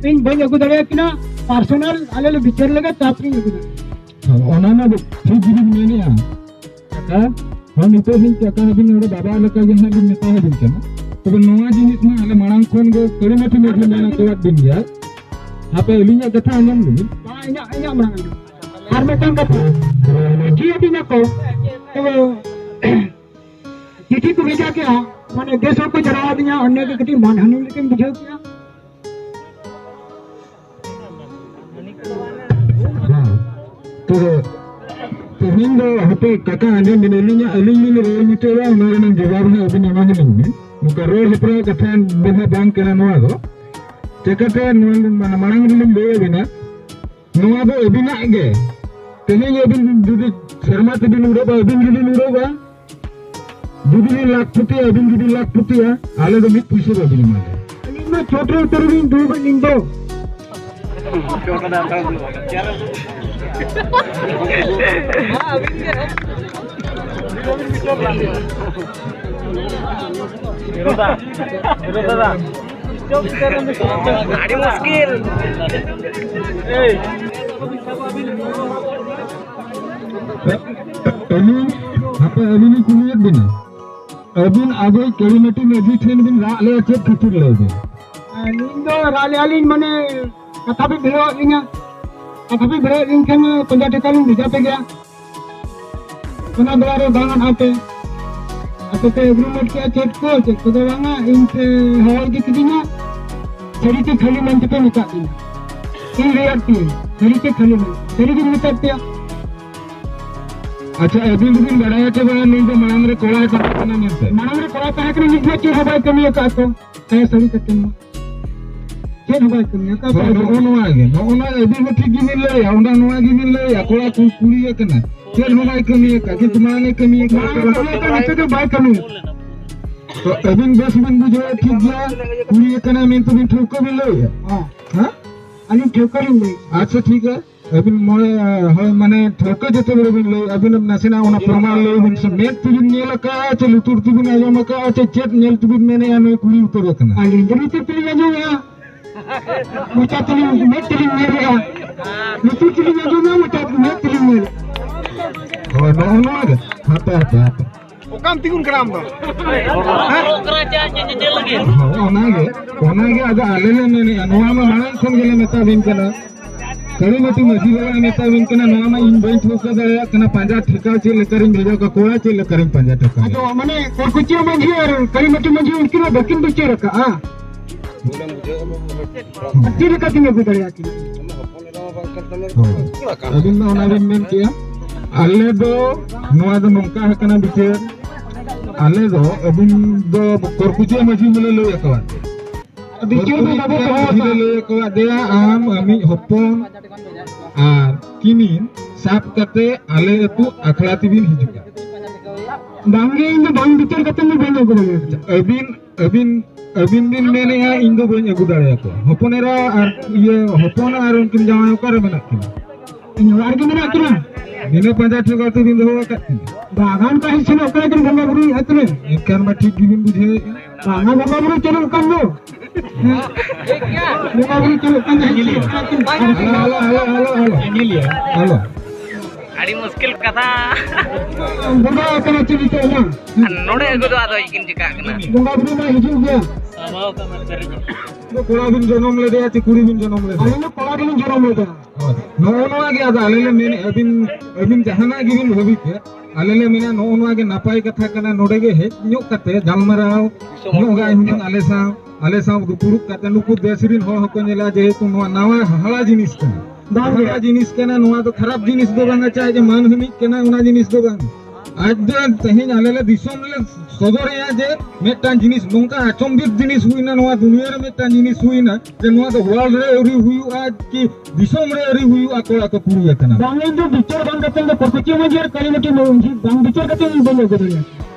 ᱤᱧ ᱵᱟᱹᱧ ᱟᱹᱜᱩ ᱫᱟᱲᱮᱭᱟᱠᱤᱱᱟ᱾ ᱯᱟᱨᱥᱚᱱᱟᱞ ᱟᱞᱮ ᱞᱮ ᱵᱤᱪᱟᱹᱨ ᱞᱮᱜᱮ, ᱛᱟᱨᱯᱚᱨᱮᱧ ᱟᱹᱜᱩ ᱫᱟᱲᱮᱭᱟᱠᱤᱱᱟ᱾ ᱦᱮᱸ, ᱚᱱᱟ ᱢᱟ ᱴᱷᱤᱠ ᱜᱮᱵᱤᱱ ᱢᱮᱱᱮᱜᱼᱟ᱾ ᱠᱟᱠᱟ, ᱦᱚᱸ ᱱᱤᱛᱚᱜ ᱞᱤᱧ ᱠᱟᱠᱟ ᱟᱹᱵᱤᱱ ᱱᱚᱰᱮ ᱵᱟᱵᱟ ᱞᱮᱠᱟ ᱜᱮ ᱦᱟᱸᱜ ᱞᱤᱧ ᱢᱮᱛᱟ ᱟᱹᱵᱤᱱ ᱠᱟᱱᱟ᱾ ᱛᱚᱵᱮ ᱱᱚᱣᱟ ᱡᱤᱱᱤᱥ ᱢᱟ ᱟᱞᱮ ᱢᱟᱲᱟᱝ ᱠᱷᱚᱱ ᱜᱮ ᱠᱟᱹᱲᱤᱢᱟᱹᱴᱤ ᱢᱟᱹᱡᱷᱤ ᱢᱮᱱ ᱟᱠᱟᱫ ᱵᱤᱱ ᱜᱮᱭᱟ᱾ ᱦᱟᱯᱮ ᱟᱹᱞᱤᱧᱟᱜ ᱠᱟᱛᱷᱟ ᱟᱸᱡᱚᱢ ᱞᱮᱵᱤᱱ᱾ ᱵᱟᱝ, ᱤᱧᱟᱹᱜ, ᱤᱧᱟᱹᱜ ᱢᱟᱲᱟᱝ ᱟᱸᱡᱚᱢ᱾ ᱟᱨ ᱢᱤᱫᱴᱟᱝ ᱠᱟᱛᱷᱟ, ᱪᱮᱫ ᱟᱹᱫᱤᱧᱟ ᱠᱚ, ᱛᱚᱵᱮ ᱪᱤᱴᱷᱤ ᱠᱚ ᱵᱷᱮᱡᱟ ᱠᱮᱜᱼᱟ, ᱢᱟᱱᱮ ᱫᱮᱥ ᱦᱚᱲ ᱠᱚ ᱡᱟᱨᱣᱟ ᱟᱹᱫᱤᱧᱟ, ᱚᱸᱰᱮ ᱜᱮ ᱠᱟᱹᱴᱤᱡ ᱢᱟᱱᱦᱟᱱᱤ ᱞᱮᱠᱟᱧ ᱵᱩᱡᱷᱟᱹᱣ ᱠᱮᱜᱼᱟ᱾ ᱦᱮᱸ᱾ ᱛᱚᱵᱮ ᱛᱮᱦᱮᱧ ᱫᱚ ᱦᱟᱯᱮ ᱠᱟᱠᱟ ᱟᱸᱡᱚᱢ ᱵᱤᱱ, ᱟᱹᱞᱤᱧᱟᱜ, ᱟᱹᱞᱤᱧ ᱞᱤᱧ ᱨᱚᱲ ᱢᱩᱪᱟᱹᱫᱟ, ᱚᱱᱟ ᱨᱮᱱᱟᱜ ᱡᱚᱵᱟᱵ ᱦᱟᱸᱜ ᱟᱹᱵᱤᱱ ᱮᱢᱟ ᱞᱤᱧ ᱵᱤᱱ᱾ ᱱᱚᱝᱠᱟ ᱨᱚᱲ ᱦᱮᱯᱨᱟᱣ ᱠᱟᱛᱷᱟ ᱫᱚ ᱦᱟᱸᱜ ᱵᱟᱝ ᱠᱟᱱᱟ ᱱᱚᱣᱟ ᱫᱚ᱾ ᱪᱤᱠᱟᱹᱛᱮ ᱱᱚᱣᱟ ᱢᱟᱱᱮ ᱢᱟᱲᱟᱝ ᱨᱮᱞᱤᱧ ᱞᱟᱹᱭ ᱟᱹᱵᱤᱱᱟ, ᱱᱚᱣᱟ ᱫᱚ ᱟᱹᱵᱤᱱᱟᱜ ᱜᱮ᱾ ᱛᱮᱦᱮᱧ ᱟᱹᱵᱤᱱ ᱡᱩᱫᱤ ᱥᱮᱨᱢᱟ ᱛᱮᱵᱤᱱ ᱩᱰᱟᱹᱣᱟ, ᱟᱹᱵᱤᱱ ᱜᱮᱵᱤᱱ ᱩᱰᱟᱹᱣᱟ᱾ ᱡᱩᱫᱤ ᱵᱤᱱ ᱞᱟᱠᱷᱯᱚᱛᱤᱭᱟ, ᱟᱹᱵᱤᱱ ᱡᱩᱫᱤ ᱞᱟᱠᱷᱯᱚᱛᱤᱭᱟ, ᱟᱞᱮ ᱫᱚ ᱢᱤᱫ ᱯᱩᱭᱥᱟᱹ ᱵᱟᱵᱤᱱ ᱮᱢᱟ ᱞᱮᱭᱟ᱾ ᱟᱹᱞᱤᱧ ᱢᱟ ᱪᱚᱴ ᱨᱮ ᱩᱛᱟᱹᱨ ᱨᱮᱞᱤᱧ ᱫᱩᱲᱩᱵ ᱮᱫ ᱞᱤᱧ ᱫᱚ᱾ ᱦᱤᱨᱳ ᱫᱟ, ᱦᱤᱨᱳ ᱫᱟᱫᱟ᱾ ᱟᱹᱰᱤ ᱢᱩᱥᱠᱤᱞ᱾ ᱟᱹᱞᱤᱧ, ᱦᱟᱯᱮ, ᱟᱹᱞᱤᱧ ᱞᱤᱧ ᱠᱩᱞᱤᱭᱮᱫ ᱵᱤᱱᱟ, ᱟᱹᱵᱤᱱ ᱟᱵᱚᱭᱤᱡ ᱠᱟᱹᱲᱤᱢᱟᱹᱴᱤ ᱢᱟᱹᱡᱷᱤ ᱴᱷᱮᱱ ᱵᱤᱱ ᱨᱟᱜ ᱞᱮᱫᱼᱟ, ᱪᱮᱫ ᱠᱷᱟᱹᱛᱤᱨ ᱞᱟᱹᱭ ᱵᱤᱱ? ᱟᱹᱞᱤᱧ ᱫᱚ ᱨᱟᱜ ᱞᱮᱫᱼᱟ ᱞᱤᱧ, ᱢᱟᱱᱮ ᱠᱟᱛᱷᱟ ᱯᱮ ᱵᱷᱤᱲᱟᱹᱣᱟᱫ ᱞᱤᱧᱟ, ᱠᱟᱛᱷᱟ ᱯᱮ ᱵᱷᱤᱲᱟᱹᱣᱮᱫ ᱞᱤᱧ ᱠᱷᱟᱱ ᱯᱚᱧᱪᱟᱥ ᱴᱟᱠᱟ ᱞᱤᱧ ᱵᱷᱮᱡᱟ ᱯᱮ ᱜᱮᱭᱟ, ᱚᱱᱟ ᱫᱚ ᱟᱨᱚ ᱵᱟᱝ ᱟᱫ ᱟᱯᱮ᱾ ᱟᱯᱮ ᱯᱮ ᱮᱜᱨᱤᱢᱮᱱᱴ ᱠᱮᱜᱼᱟ ᱪᱮᱫ ᱠᱚ, ᱪᱮᱫ ᱠᱚᱫᱚ ᱵᱟᱝᱟ, ᱤᱧ ᱯᱮ ᱦᱚᱦᱚ ᱤᱫᱤ ᱠᱤᱫᱤᱧᱟ, ᱥᱟᱹᱨᱤ ᱪᱮ ᱠᱷᱟᱹᱞᱤ ᱢᱮᱱ ᱛᱮᱯᱮ ᱢᱮᱛᱟᱫ ᱫᱤᱧᱟ᱾ ᱤᱧ ᱞᱟᱹᱭᱟᱫ ᱯᱮᱭᱟᱹᱧ, ᱥᱟᱹᱨᱤ ᱪᱮ ᱠᱷᱟᱹᱞᱤ ᱢᱮᱱ, ᱥᱟᱹᱨᱤ ᱜᱤᱧ ᱢᱮᱛᱟᱫ ᱯᱮᱭᱟ᱾ ᱟᱪᱪᱷᱟ, ᱟᱹᱵᱤᱱ ᱫᱚᱵᱤᱱ ᱵᱟᱲᱟᱭᱟ ᱪᱮ ᱵᱟᱝᱟ ᱱᱩᱭ ᱫᱚ ᱢᱟᱲᱟᱝ ᱨᱮ ᱠᱚᱲᱟᱭ ᱛᱟᱦᱮᱸ ᱠᱟᱱᱟ ᱢᱮᱱᱛᱮ? ᱢᱟᱲᱟᱝ ᱨᱮ ᱠᱚᱲᱟᱭ ᱛᱟᱦᱮᱸ ᱠᱟᱱᱟ, ᱱᱤᱛ ᱢᱟ ᱪᱮᱫ ᱦᱚᱸ ᱵᱟᱭ ᱠᱟᱹᱢᱤ ᱟᱠᱟᱫ ᱛᱚ᱾ ᱦᱮᱸ, ᱥᱟᱹᱨᱤ ᱠᱟᱛᱷᱟ ᱢᱟ᱾ ᱪᱮᱫ ᱦᱚᱸ ᱵᱟᱭ ᱠᱟᱹᱢᱤᱭᱟ, ᱚᱠᱟ ᱦᱳᱭ, ᱠᱚᱨᱮ ᱱᱚᱜᱼᱚ ᱱᱚᱣᱟ ᱜᱮ, ᱱᱚᱜᱼᱚ ᱱᱚᱣᱟ ᱟᱹᱵᱤᱱ ᱦᱚᱸ ᱴᱷᱤᱠ ᱜᱮᱵᱤᱱ ᱞᱟᱹᱭᱟ, ᱚᱱᱟ ᱱᱚᱣᱟ ᱜᱮᱵᱤᱱ ᱞᱟᱹᱭᱟ, ᱠᱚᱲᱟ ᱠᱩ-, ᱠᱩᱲᱤ ᱜᱮ ᱠᱟᱱᱟ, ᱪᱮᱫ ᱦᱚᱸ ᱵᱟᱭ ᱠᱟᱹᱢᱤᱭᱟ, ᱠᱤᱱᱛᱩ ᱢᱟᱲᱟᱝ ᱮ ᱠᱟᱹᱢᱤᱭᱟ, ᱢᱟᱲᱟᱝ ᱮ ᱠᱟᱹᱢᱤᱭᱟ, ᱱᱤᱛᱚᱜ ᱫᱚ ᱵᱟᱭ ᱠᱟᱹᱢᱤᱭᱟ᱾ ᱛᱚ ᱟᱹᱵᱤᱱ ᱵᱮᱥ ᱵᱤᱱ ᱵᱩᱡᱷᱟᱹᱣᱟ, ᱴᱷᱤᱠ ᱜᱮᱭᱟ, ᱠᱩᱲᱤ ᱜᱮ ᱠᱟᱱᱟ ᱢᱮᱱᱛᱮ ᱵᱤᱱ ᱴᱷᱟᱹᱣᱠᱟᱹ ᱵᱤᱱ ᱞᱟᱹᱭᱟ᱾ ᱦᱮᱸ᱾ ᱦᱮᱸ? ᱟᱹᱞᱤᱧ ᱴᱷᱟᱹᱣᱠᱟᱹ ᱞᱤᱧ ᱞᱟᱹᱭ᱾ ᱟᱪᱪᱷᱟ, ᱴᱷᱤᱠ ᱜᱮᱭᱟ᱾ ᱟᱹᱵᱤᱱ ᱢᱚᱬᱮ, ᱦᱳᱭ, ᱢᱟᱱᱮ, ᱴᱷᱟᱹᱣᱠᱟᱹ ᱡᱚᱛᱚ ᱵᱮᱲᱟ ᱵᱤᱱ ᱞᱟᱹᱭ, ᱟᱹᱵᱤᱱ ᱱᱟᱥᱮᱱᱟᱜ ᱚᱱᱟ ᱯᱨᱚᱢᱟᱱ ᱞᱟᱹᱭ ᱵᱤᱱ ᱥᱮ, ᱢᱮᱫ ᱛᱮᱵᱤᱱ ᱧᱮᱞ ᱟᱠᱟᱫᱼᱟ ᱪᱮ ᱞᱩᱛᱩᱨ ᱛᱮᱵᱤᱱ ᱟᱸᱡᱚᱢ ᱟᱠᱟᱫᱼᱟ ᱪᱮ ᱪᱮᱫ ᱧᱮᱞ ᱛᱮᱵᱤᱱ ᱢᱮᱱᱮᱫᱼᱟ ᱱᱩᱭ ᱠᱩᱲᱤ ᱩᱛᱟᱹᱨ ᱟᱠᱟᱱᱟ? ᱟᱹᱞᱤᱧ ᱫᱚ ᱞᱩᱛᱩᱨ ᱛᱮᱞᱤᱧ ᱟᱸᱡᱚᱢᱮᱫᱼᱟ, ᱢᱚᱪᱟ ᱛᱮᱞᱤᱧ, ᱢᱮᱫ ᱛᱮᱞᱤᱧ ᱧᱮᱞᱮᱫᱼᱟ, ᱞᱩᱛᱩᱨ ᱛᱮᱞᱤᱧ ᱟᱸᱡᱚᱢᱮᱫᱼᱟ, ᱢᱚᱪᱟ ᱛᱮ, ᱢᱮᱫ ᱛᱮᱞᱤᱧ ᱧᱮᱞᱮᱫᱼᱟ᱾ ᱦᱳᱭ, ᱱᱚᱜᱼᱚ ᱱᱚᱣᱟ ᱜᱮ᱾ ᱦᱟᱯᱮ, ᱦᱟᱯᱮ, ᱦᱟᱯᱮ᱾ ᱚᱠᱟᱢ ᱛᱤᱸᱜᱩᱱ ᱠᱟᱱᱟ ᱟᱢ ᱫᱚ? ᱦᱮᱸ? ᱦᱳᱭ, ᱚᱱᱟᱜᱮ, ᱚᱱᱟᱜᱮ ᱟᱫᱚ ᱟᱞᱮ ᱞᱮ ᱢᱮᱱᱮᱫᱼᱟ, ᱱᱚᱣᱟ ᱢᱟ ᱢᱟᱲᱟᱝ ᱠᱷᱚᱱ ᱜᱮᱞᱮ ᱢᱮᱛᱟ ᱵᱤᱱ ᱠᱟᱱᱟ᱾ ᱠᱟᱹᱨᱤᱢᱟᱹᱴᱤ ᱢᱟᱹᱡᱷᱤ ᱵᱟᱵᱟᱭ ᱢᱮᱛᱟ ᱵᱤᱱ ᱠᱟᱱᱟ, ᱱᱚᱣᱟ ᱢᱟ ᱤᱧ ᱵᱟᱹᱧ ᱴᱷᱟᱹᱣᱠᱟᱹ ᱫᱟᱲᱮᱭᱟᱜ ᱠᱟᱱᱟ, ᱯᱟᱸᱡᱟ ᱴᱷᱮᱠᱟᱣ ᱪᱮᱫ ᱞᱮᱠᱟᱨᱤᱧ ᱵᱷᱮᱡᱟ ᱠᱚᱣᱟ, ᱠᱚᱲᱟ ᱪᱮᱫ ᱞᱮᱠᱟᱨᱤᱧ ᱯᱟᱸᱡᱟ ᱴᱷᱮᱠᱟᱣ᱾ ᱟᱫᱚ ᱢᱟᱱᱮ ᱠᱚᱨᱠᱩᱪᱤᱭᱟᱹ ᱢᱟᱹᱡᱷᱤ ᱟᱨ ᱠᱟᱹᱨᱤᱢᱟᱹᱴᱤ ᱢᱟᱹᱡᱷᱤ ᱩᱱᱠᱤᱱ ᱢᱟ ᱵᱟᱹᱠᱤᱱ ᱵᱤᱪᱟᱹᱨ ᱟᱠᱟᱫᱼᱟ᱾ ᱪᱮᱫ ᱞᱮᱠᱟ ᱠᱤᱱ ᱟᱹᱜᱩ ᱫᱟᱲᱮᱭᱟᱜᱼᱟ ᱠᱤᱱ? ᱦᱳᱭ᱾ ᱟᱹᱵᱤᱱ ᱫᱚ ᱚᱱᱟ ᱵᱤᱱ ᱢᱮᱱ ᱠᱮᱜᱼᱟ, ᱟᱞᱮ ᱫᱚ ᱱᱚᱣᱟ ᱫᱚ ᱱᱚᱝᱠᱟ ᱟᱠᱟᱱᱟ ᱵᱤᱪᱟᱹᱨ, ᱟᱞᱮ ᱫᱚ ᱟᱹᱵᱤᱱ ᱫᱚ ᱠᱚᱨᱠᱩᱪᱤᱭᱟᱹ ᱢᱟᱹᱡᱷᱤ ᱵᱚᱞᱮ ᱞᱟᱹᱭ ᱟᱠᱟᱫ ᱵᱤᱪᱟᱹᱨ ᱫᱚ ᱵᱟᱵᱚ ᱫᱚᱦᱚ ᱟᱠᱟᱫ᱾ ᱞᱟᱹᱭ ᱟᱠᱟᱫ ᱫᱮᱭᱟ, ᱟᱢ, ᱟᱢᱤᱡ ᱦᱚᱯᱚᱱ ᱟᱨ ᱠᱤᱢᱤᱱ ᱥᱟᱵ ᱠᱟᱛᱮ ᱟᱞᱮ ᱟᱹᱛᱩ ᱟᱠᱷᱲᱟ ᱛᱮᱵᱤᱱ ᱦᱤᱡᱩᱜᱼᱟ᱾ ᱵᱟᱝᱜᱮ, ᱤᱧ ᱫᱚ ᱵᱟᱝ ᱵᱤᱪᱟᱹᱨ ᱠᱟᱛᱮ ᱫᱚ ᱵᱟᱹᱧ ᱟᱹᱜᱩ ᱫᱟᱲᱮᱭᱟᱜᱼᱟ᱾ ᱟᱹᱵᱤᱱ, ᱟᱹᱵᱤᱱ, ᱟᱹᱵᱤᱱ ᱵᱤᱱ ᱢᱮᱱᱮᱜᱼᱟ ᱤᱧ ᱫᱚ ᱵᱟᱹᱧ ᱟᱹᱜᱩ ᱫᱟᱲᱮᱭᱟᱠᱚᱣᱟ᱾ ᱦᱚᱯᱚᱱ ᱮᱨᱟ ᱟᱨ ᱤᱭᱟᱹ ᱦᱚᱯᱚᱱ ᱟᱨ ᱩᱱᱠᱤᱱ ᱡᱟᱶᱟᱭ ᱚᱠᱟᱨᱮ ᱢᱮᱱᱟᱜ ᱠᱤᱱᱟ? ᱤᱧ ᱚᱲᱟᱜ ᱨᱮᱜᱮ ᱢᱮᱱᱟᱜ ᱠᱤᱱᱟ᱾ ᱵᱤᱱᱟᱹ ᱯᱟᱸᱡᱟ ᱴᱷᱮᱠᱟ ᱛᱮᱵᱤᱱ ᱫᱚᱦᱚ ᱟᱠᱟᱫ ᱠᱤᱱᱟ? ᱵᱟᱜᱟᱱ ᱯᱟᱹᱦᱤᱞ ᱥᱮᱱᱚᱜ ᱠᱟᱱᱟ ᱠᱤᱱ ᱵᱚᱸᱜᱟ ᱵᱩᱨᱩ ᱤᱭᱟᱹ ᱛᱤᱱᱟᱹᱜ? ᱮᱱᱠᱷᱟᱱ ᱢᱟ ᱴᱷᱤᱠ ᱜᱮᱵᱤᱱ ᱵᱩᱡᱷᱟᱹᱣᱮᱫᱼᱟ᱾ ᱵᱟᱝᱟ, ᱵᱚᱸᱜᱟ ᱵᱩᱨᱩ ᱪᱟᱹᱞᱩᱜ ᱠᱟᱱ ᱫᱚ᱾ ᱵᱚᱸᱜᱟ ᱵᱩᱨᱩ ᱪᱟᱹᱞᱩᱜ ᱠᱟᱱ ᱫᱚ᱾ Hello, hello, hello, hello. Hello. ᱟᱹᱰᱤ ᱢᱩᱥᱠᱤᱞ ᱠᱟᱛᱷᱟ᱾ ᱵᱚᱸᱜᱟ ᱟᱠᱟᱱᱟ ᱪᱮᱫ ᱱᱤᱛᱚᱜ ᱢᱟ? ᱟᱨ ᱱᱚᱰᱮ ᱟᱹᱜᱩ ᱫᱚ ᱟᱫᱚ ᱪᱤᱠᱟᱹᱜ ᱠᱟᱱᱟ? ᱵᱚᱸᱜᱟ ᱵᱩᱨᱩ ᱢᱟ ᱦᱤᱡᱩᱜ ᱜᱮᱭᱟ᱾ ᱠᱚᱲᱟ ᱵᱤᱱ ᱡᱚᱱᱚᱢ ᱞᱮᱫᱮᱭᱟ ᱪᱮ ᱠᱩᱲᱤ ᱵᱤᱱ ᱡᱚᱱᱚᱢ ᱞᱮᱫᱮᱭᱟ? ᱟᱹᱞᱤᱧ ᱫᱚ ᱠᱚᱲᱟ ᱜᱮᱞᱤᱧ ᱡᱚᱱᱚᱢ ᱞᱮᱫᱟ᱾ ᱦᱳᱭ᱾ ᱱᱚᱜᱼᱚ ᱱᱚᱣᱟ ᱜᱮ ᱟᱫᱚ ᱟᱞᱮ ᱞᱮ ᱢᱮᱱᱮᱫᱼᱟ, ᱟᱹᱵᱤᱱ, ᱟᱹᱵᱤᱱ ᱡᱟᱦᱟᱱᱟᱜ ᱜᱮᱵᱤᱱ ᱵᱷᱟᱹᱵᱤ ᱠᱮᱫ, ᱟᱞᱮ ᱞᱮ ᱢᱮᱱᱟ ᱱᱚᱜᱼᱚ ᱱᱚᱣᱟ ᱜᱮ ᱱᱟᱯᱟᱭ ᱠᱟᱛᱷᱟ ᱠᱟᱱᱟ, ᱱᱚᱰᱮ ᱜᱮ ᱦᱮᱡ ᱧᱚᱜ ᱠᱟᱛᱮ ᱜᱟᱞᱢᱟᱨᱟᱣ ᱧᱚᱜ ᱜᱟᱭ ᱦᱩᱱᱟᱹᱝ ᱟᱞᱮ ᱥᱟᱶ, ᱟᱞᱮ ᱥᱟᱶ ᱫᱩᱯᱲᱩᱵ ᱠᱟᱛᱮ ᱱᱩᱠᱩ ᱫᱮᱥ ᱨᱤᱱ ᱦᱚᱲ ᱦᱚᱸᱠᱚ ᱧᱮᱞᱟ, ᱡᱮᱦᱮᱛᱩ ᱱᱚᱣᱟ ᱱᱟᱣᱟ ᱦᱟᱦᱟᱲᱟ ᱡᱤᱱᱤᱥ ᱠᱟᱱᱟ᱾ ᱵᱟᱝ ᱜᱮ᱾ ᱦᱟᱦᱟᱲᱟ ᱡᱤᱱᱤᱥ ᱠᱟᱱᱟ, ᱱᱚᱣᱟ ᱫᱚ ᱠᱷᱟᱨᱟᱯ ᱡᱤᱱᱤᱥ ᱫᱚ ᱵᱟᱝᱟ, ᱪᱟᱦᱮ ᱡᱮ ᱢᱟᱹᱱ ᱦᱟᱹᱱᱤᱡ ᱠᱟᱱᱟ, ᱚᱱᱟ ᱡᱤᱱᱤᱥ ᱫᱚ ᱵᱟᱝ᱾ ᱟᱡ ᱫᱚ ᱛᱮᱦᱮᱧ ᱟᱞᱮ ᱞᱮ ᱫᱤᱥᱚᱢ ᱞᱮ ᱥᱚᱫᱚᱨᱮᱭᱟ ᱡᱮ ᱢᱤᱫᱴᱟᱝ ᱡᱤᱱᱤᱥ ᱱᱚᱝᱠᱟ ᱟᱪᱚᱢᱵᱤᱛ ᱡᱤᱱᱤᱥ ᱦᱩᱭᱱᱟ, ᱱᱚᱣᱟ ᱫᱩᱱᱤᱭᱟᱹ ᱨᱮ ᱢᱤᱫᱴᱟᱝ ᱡᱤᱱᱤᱥ ᱦᱩᱭᱱᱟ ᱡᱮ ᱱᱚᱣᱟ ᱫᱚ ᱣᱟᱨᱞᱰ ᱨᱮ ᱟᱹᱣᱨᱤ ᱦᱩᱭᱩᱜᱼᱟ, ᱠᱤ ᱫᱤᱥᱚᱢ ᱨᱮ ᱟᱹᱣᱨᱤ ᱦᱩᱭᱩᱜᱼᱟ, ᱠᱚᱲᱟ ᱠᱚ ᱠᱩᱲᱤ ᱟᱠᱟᱱᱟ᱾ ᱵᱟᱝ, ᱤᱧ ᱫᱚ ᱵᱤᱪᱟᱹᱨ ᱵᱟᱝ ᱠᱟᱛᱮ ᱫᱚ ᱯᱨᱚᱠᱨᱤᱛᱤ ᱢᱟᱹᱡᱷᱤ ᱟᱨ ᱠᱟᱹᱞᱤ ᱢᱟᱹᱴᱤ ᱢᱟᱹᱡᱷᱤ ᱵᱟᱝ ᱵᱤᱪᱟᱹᱨ ᱠᱟᱛᱮ ᱤᱧ ᱵᱟᱹᱧ ᱟᱹᱜᱩ ᱫᱟᱲᱮᱭᱟᱜᱼᱟ᱾